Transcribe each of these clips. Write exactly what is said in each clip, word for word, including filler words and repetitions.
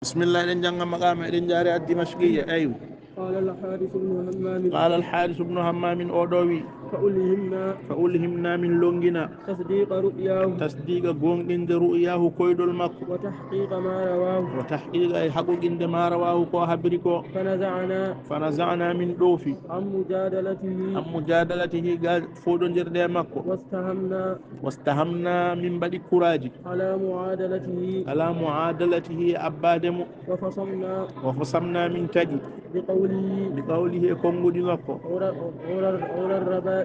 Bismillah, eɗen jannga maqaama, eɗen njaari ad-Dimashqiyya. Aywa. قال الحارث بن همام. Qaala al-Haaris ibnu Hammaamin, o ɗo wi. فألهمنا. فألهمنا, min lonngina. تصديق رؤياه. Tasdiiqa goongɗinde ru'yaahu koyɗol makko. وتحقيق ما رواه. Wa tahqiiqa e haqqunde ma rawaahu ko habri ko. فنزعنا. فنزعنا, min ɗoofi. عن مجادلته. عن مجادلته, ga foɗondirde e makko. واستهمنا. واستهمنا, min mbaɗi kuraaji. على معادلته. على معادلته, abbaade mo. وفصمنا. وفصمنا, min taƴi. بقوله. بقوله, e konnguɗi makko. عرى، عرى، عرى الربائس.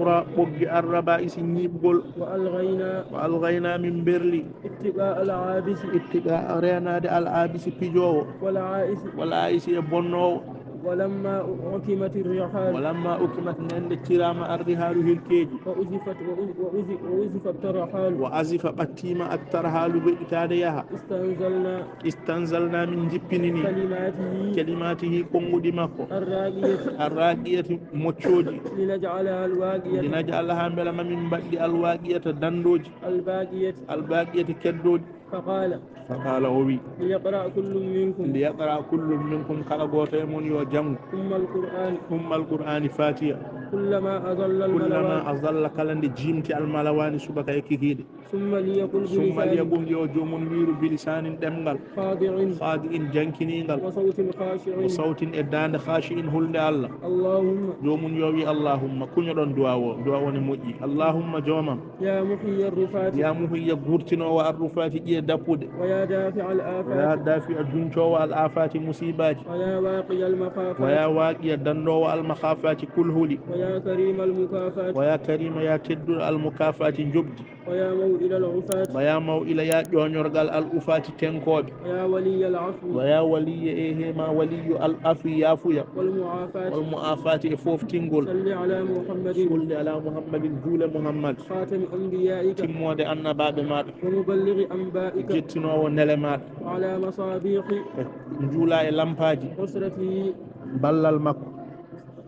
Ura ɓoggi arrabaisi, ñiiɓgol. وألغينا. وألغينا, min mberli. اتقاء العابس. Ittiqaa, reenaade al-aabisi, pijoowo. والعائس. Wal-aa'isi, e bonnoowo. ولما عقمت الرحال. ولما عقمت, nde ciraama, الرحال, hilkeeji. وأزفت، وأز-، وأز-، وأزفت الترحال. Wa azifa, ɓattiima, at-tarhaalu, weɗɗitaade yaha. استنزلنا. استنزلنا, min njippinini. كلماته. Kalimaatihi, konnguɗi makko. الراقية. Arraaqiyati, moccooji. لنجعلها الواقية. Linaj'alahaa, mbela ma min mbaɗɗi, alwaaqiyata, danndooji. الباقية. Albaaqiyati, keddooji. فقال. Faqaala, o wi. ليقرأ كل منكم. Liyaqra kullu minkum, kala gooto e mon yo janngu. أم القرآن. Ummal Qur'aani, Faatiha. كلما أظل الملوان. Kullama azalla, kala nde jimti, almalawaani, subaka e kikiiɗe. ثم ليقل بلسان. Summa liyaqul, yo joomum wiiru, bilisanin, ɗemngal. خاضع. Khaadi'in, jankiniingal. وصوت خاشع. Wa sawtin, e daande, khaashi'in, hulnde Allah. اللهم. Joomum yo wi, Allahumma, kuñoɗon du'a o, du'a o ne moƴƴi. Allahumma, joomam. يا محيي الرفات. Ya muhiyya, guurtinoowo arrufaati, ƴi'e dappuɗe. ويا دافع الآفات. Wa ya dafi'a, duncoowo al-afaati, musiibaaji. ويا واقي المخافات. Wa ya waaqiya, danndoowo al-makhaafaati, kulhuli. ويا كريم المكافات. Wa ya kariima, ya tedduɗo al-mukaafaati, njoɓdi. ويا موئل العفاة. Wa ya maw'ila, ya ƴooñorgal al-ufaati, tenkooɓe. ويا ولي العفو. Wa ya waliyya, e he ma waliyyu al-afwi, yaafuya. والمعافاة. Wal mu'afaati, e fooftingol. صل على محمد. Salli ala Muhammadin, juule Muhammad. خاتم أنبيائك. Timmoode annabaaɓe maaɗa. ومبلغ أنبائك. Jettinoowo nele maaɗa. وعلى مصابيح. E njuula e lampaaji. نصرته. Ballal makko.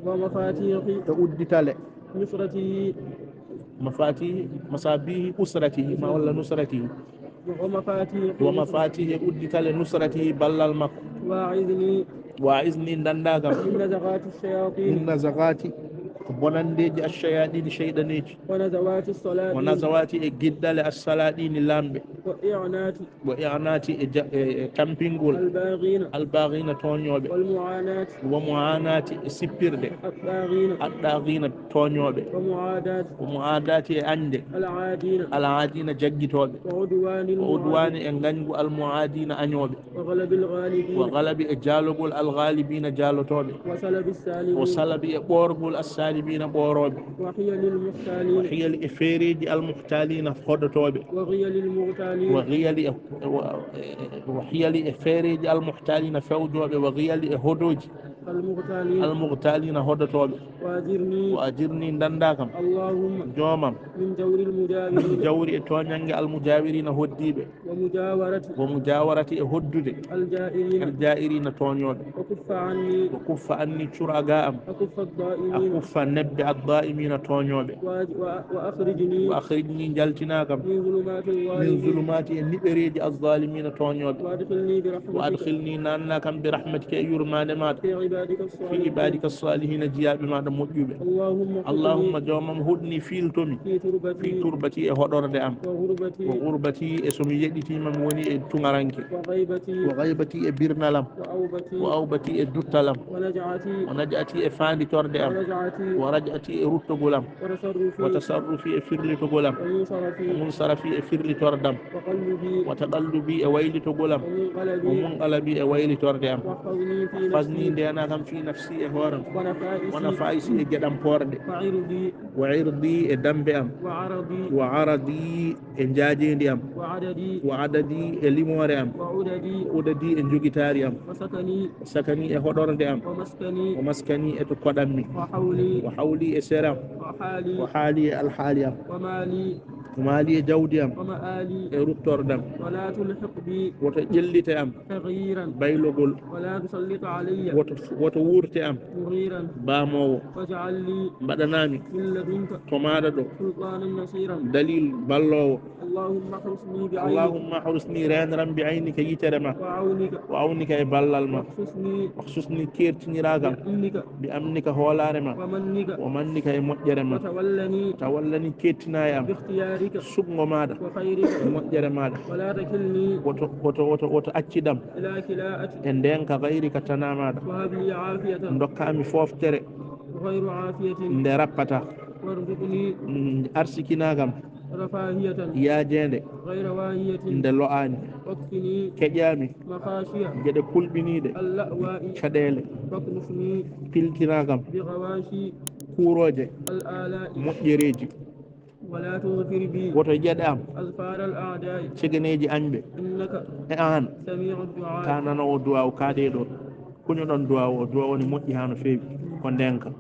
ومفاتيح. E udditale. نصرته. Mafatihi, masabihi usratihi, ma walla nusratihi. ومفاتيح. Wa mafatihi, e udditale nusratihi, ballal makko. وأعذني. Wa izni, dannda kam. من نزغات الشياطين. Min nazagati, ko bonandeeji ash-shayaɗini, shayɗaneeji. ونزوات السلاطين. Wa nazawati, e giddale as-salaɗini, laamɓe. وإعنات. Wa i'anati, e ja-, e, e tampingol. الباغين. Al-baghina, tooñooɓe. والمعاناة. Wa mu'anati, e sippirde. الطاغين. Ad-daghina, tooñooɓe. ومعاداة. Wa mu'adati, e añde. العادين. Al-adina, jaggitooɓe. وعدوان. Wa udwani, المعادين. E ngañgu al-mu'adina, añooɓe. وغلب الغالبين. Wa galabi, e jaalogol al-ghalibina, jaalotooɓe. وسلب السالمين. Wa salabi, e ɓoorgol as-salimina, ɓoorooɓe. وحيل المختالين. Wa hiyali, e feereeji al-muhtalina, hodotooɓe. وغيل المغتالين. Wa hiyali, e, wa, e, wa hiyali, e feereeji al-muhtalina, fewjooɓe. Wa hiyali, e hodooji المغتالين. Al-muhtalina, hodotooɓe. وأجرني. Wa ajirni, dannda kam. اللهم. Joomam. من جور المجاورين. Jawri, e tooñannge al-mujawirina, hoddiiɓe. ومجاورة. Wa mujawarati, e hoddude. الجائرين. Al-jairina, tooñooɓe. وكف عني. Wa kuffa anni, cura ga am. وكف الضائمين. A kuffa nebbe ad-daimina, tooñooɓe. وأج-، وأ-، وأخرجني. Wa akhrijni, njaltina kam. من ظلمات الظالمين. Min zulumati, e niɓereeji az-zalimina, tooñooɓe. وأدخلني برحمتك. Wa adkhilni, naanna kam, bi rahmatika, e yurmaande maaɗa. في عبادك Fi الصالحين. Ibadika as-salihina, jiyaaɓe maaɗa moƴƴuɓe. اللهم خذني. Allahumma, joomam, hudni, fiiltomi. في تربتي. Fi turbati, e hoɗorde am. وغربتي. Wa gurbati, e so mi yeɗitiima, mi woni e tuŋaranke. وغيبتي. Wa gaybati, e birnal am. وأوبتي. Wa awbati, e duttal am. ونجعتي. Wa naj'ati, e faanditorde am. ورجعتي. Wa raj'ati, e ruttogol am. وتصرفي. Wa tasarrufi, e firlitogol am. ومنصرفي. Wa munsarafi, e firlitordam. وقلبي. Wa taqallubi, e waylitogol am. ومنقلبي. Wa munqalabi, e waylitorde am. واحفظني في Fasni, نفسي. Ndeena kam, fi nafsi, e hooram. ونفائسي. Wa nafaisi, e geɗam poorɗe. وعرضي. Wa irdi, e dambe am. وعرضي. Wa aradi, e njaajeendi am. وعددي. Wa adadi, e limoore am. وعددي. Wa udadi, e njogitaari am. وسكني. Wa sakani, e hoɗorde am. ومسكني. Wa maskani, e to koɗammi. وحولي. Wa hawli, e seram. وحالي. Wa haali, e alhaali am. ومالي. Maali e jawdi am. ومآلي. E ruttordam. ولا تلحق بي. Woto ƴellite am. صغيرا. Baylogol. ولا تسلط علي. Woto, woto wuurte am. مغيرا. Baamoowo. واجعل لي. Mbaɗanaa mi. من لدنك. To maaɗa ɗo. سلطانا نصيرا. Dalil balloowo. اللهم احرسني بعينك. Allahumma hurusni, reenaram bi aynika, yitere ma. وعونك. Wa awnika, e ballal ma. واحفظني. Wahsusni, keertiniraakam. بأمنك. Bi amnika, hoolaare ma. ومنك. Wa mannika, e moƴƴere ma. وتولني. Tawallani, keertinaa e am. باختيارك. Suɓngo maaɗa. وخيرك. E moƴƴere maaɗa. ولا تكلني. Woto, woto, woto, woto accidam. إلى كلاءة. E ndeenka gayrika, tanaa maaɗa. وهب لي عافية. Ndokkaa mi fooftere. غير عافية. Nde rappataa. وارزقني. Mm, arsikinaakam. رفاهية. Yaajeende. غير واهية. Nde lo'aani. واكفني. Keƴaa mi. مخاشي. Geɗe kulɓiniiɗe. اللأواء. Caɗeele. واكنفني. Piltinaakam. بغواشي. Kuurooje. الآلاء. Moƴƴereeji. ولا تظهر بي. Woto ƴeɗ am. أظفار الأعداء. Cegeneeji añɓe. إنك. E aan. سميع الدعاء. Ka nanoowo duwaaw, ka ɗee ɗoo. Kuñoɗon duwaaw o, duwaaw o ne moƴƴi haa no feewi. Ko ndeenka.